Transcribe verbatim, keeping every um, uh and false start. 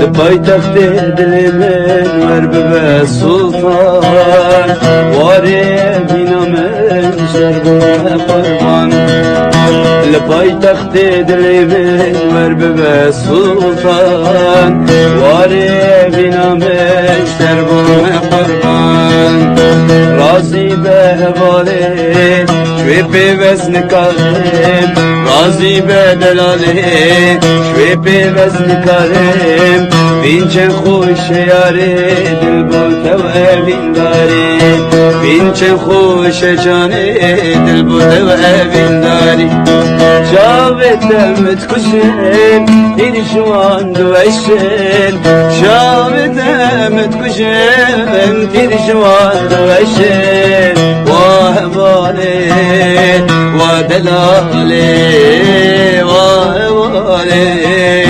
Paytextê dilê min wer bibe sultan, warê vîna min şer bûme qurban. Li paytextê dilê min wer bibe sultan, warê vîna min şer bûme qurban. Razî be hevalê, ji wê pê vez nikarim, razî be delalê, ji wê pê vez nikarim. Vîn çend xweş e yarê, dil bo te we vîndarî. Vîn çend xweş e canê, dil bo te we vîndarî. Çavê te min dikujin, tîr ji wan diweşin. Çavê te min dikujin, tîr ji wan diweşin. Wa hevalê, wa delalê, wa hevalê.